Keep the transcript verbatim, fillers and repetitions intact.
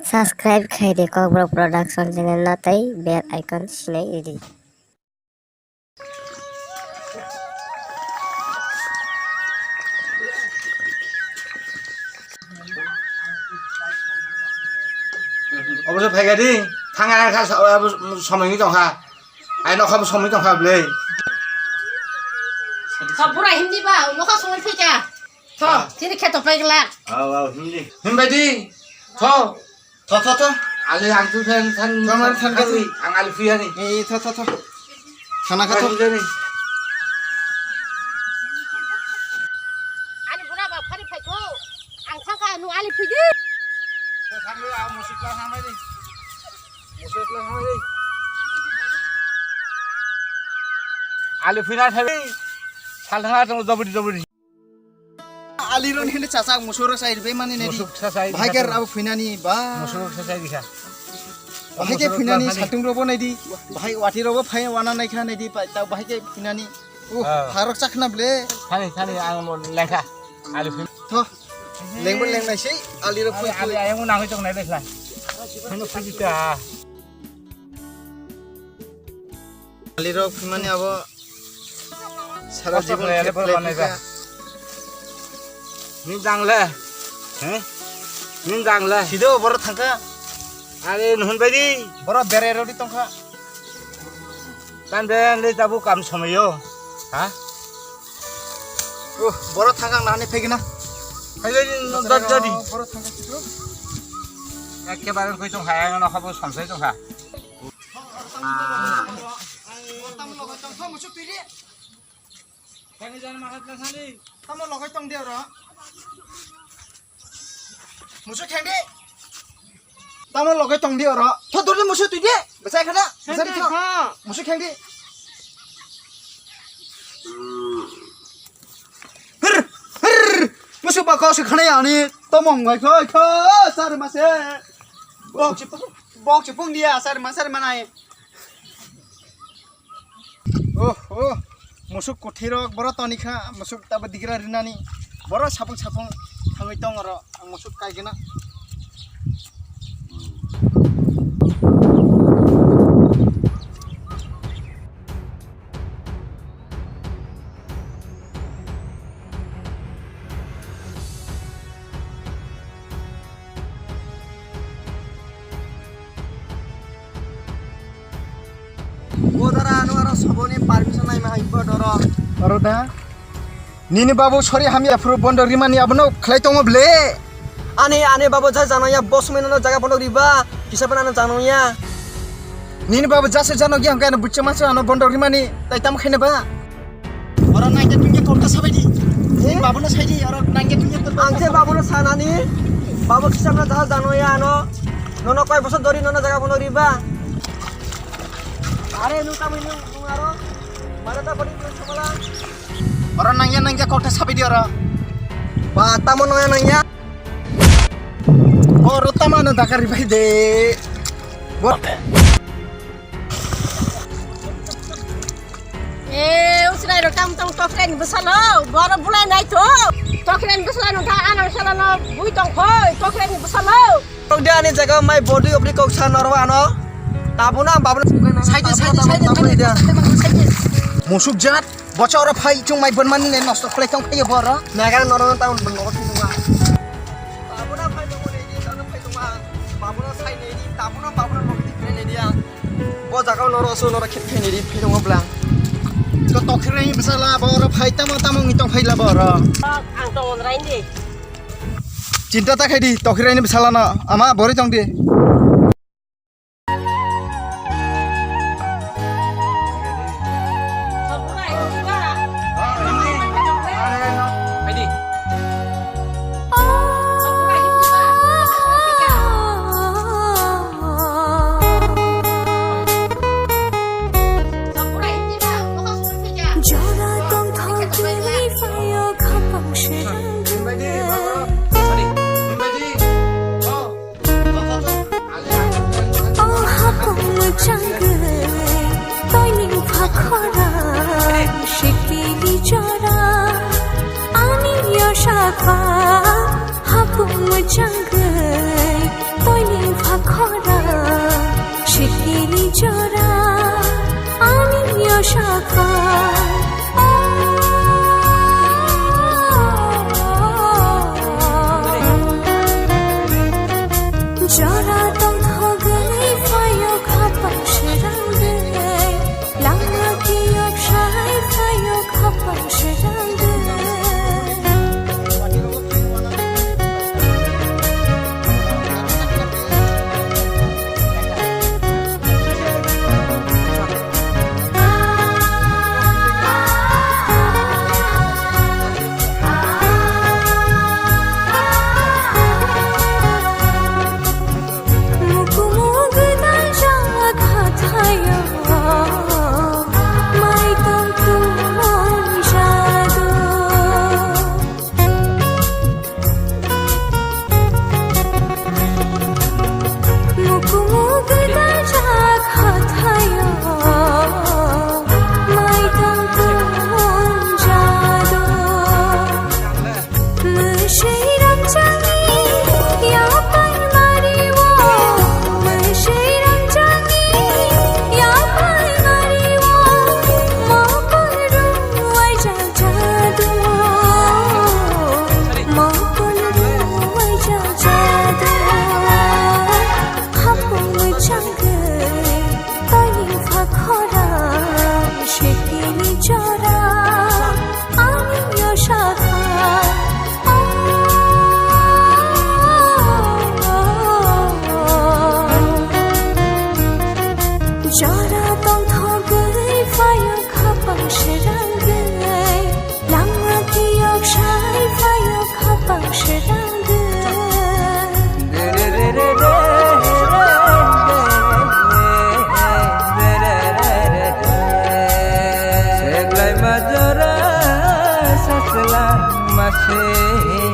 Subscribe khai di Kokborok Production channel no tei bell icon sinai ridi. Obo se phaikha di, thang ang kha, obo somoi wngwi tongkha. Ai nokha bo somoi tongkha bwle. Tho, bura himdi ba, nokha somoi phaikha. Tho, ah, chini kheto paiglak. Aw, aw, himdi. Himbai di. Tho. Tho, tho, tho. Ali ang tu than, than, tho, man, than, than, than. Ang ali phuya ni. Eh, tho, tho, tho. Thana kha tho. Than, than. Ani bura ba phari phai tho. Ang thangkha nu ali phui di. Thangwi ang musuk la hamai di. Musuk la hamai di. Ali phuina thabi. Sal thanga tong jobri jobri. Ali ron hini chasak musuk rok sai rwbai mani nai di. Musuk sa sai. Bahai khe rabo phuinani ba. Musuk sa sai rikha. Bahai khe phuinani satung robo nai di. Bahai wati robo phai wana nai kha nai di. Bahai khe phuinani. Uh, ah. Harok chakna ble. Thani, thani, ang mo lekha. Ali phin. Tho. Lengbo lengnai sei, ali rok phui phui. Ali ayang mo nangoi tong nai lekha. Hino phui ta. Ali rok phimani abo sara jibon khe phlai phlai phlai phlai. Ni jangle. He? Ni jangle. Sido boro thangkha. Are nuhun bai di. Boro bere rodi tongkha. Kan ben le tabu kam somayo. Ha? Uh, boro thangkha nani phegina. Hai le no dot dot di. Boro thangkha sido. Ekkebare koi tong ha, ang no habo samsai tong ha. Tamo logai tong di oro. Musu kheng di. Tamo logai tong di oro. Tho dori musu twi di. Besai khana. Besai di tho. Musu kheng di. Hir, hir. Musu ba kok se khana ani. Tomong bai kho kho. Sar ma se. Bok se pung. Bok se pung dia sar ma sar ma nai. Oh, oh, musuk kuthirok boro toni kha, musuk tabo digra rinani, boro sapung sapung thangwi tong oro, ang musuk kaigena. Bodara ano aro soboni permission naima hai bodoro. Oro da. Nini babu sori hamya phuru bondo rimani abono khlai tongo ble. Ani, ani babu jai jano ya, bo somoi no jaga bondo riba, kisa bana no jano ya. Nini babu jase jano ya, hwnkhe ano buchama se ano bondo rimani, tai tam khaina ba. Oro naikhe tungkhe kokta sabai di. He? Babuno sai di, oro naikhe tungkhe kokta. Ang khe babuno sanani, babu kisa na jaha jano ya ano. Nono koi bosor dori nono jaga bono riba. Are nu tamui nu nung aro. Mara ta bori nu samala. Oro nangya nangya kokta sabai di oro. Ba tamo nangya nangya. Oro tamo ano dakar ribai de. Bo. E, usrai rok tam tong tokre ni bwsalo, boro bulai nai to. Tokre ni bwsalo no ta anang sala no bui tong khoi, tokre ni bwsalo. Tong de ani jaga mai bodi obri kok sa norwa ano. Tabuna babuna. Saidi, saidi, saidi, saidi, saidi. Musuk jat, bocha oro phai chung mai bonmani le nosto khlai tong khaiye boro. Naga norok ta un bongo thung wa. Tabuna phai tong ni, tabuna phai tong wa. Babuna sai ni, tabuna babuna log di khlai ni dia. Bo jaga o noro aso noro khe phai ni ri phai tongo bwla. Ko tokhirani bwsala bo oro phai tamo tamo wngwi tong phai la bo oro. Ang tong onrai ni. Chinta ta khai di tokhirani bwsala no ama bori tong di. Jora tongthogwi phaio khapang srangwi, lama kiyok sai phaio khapang srangwi. Jora tongthogwi phaio khapang srangwi, lama kiyok sai phaio khapang srangwi. Seglai majora sasla masi.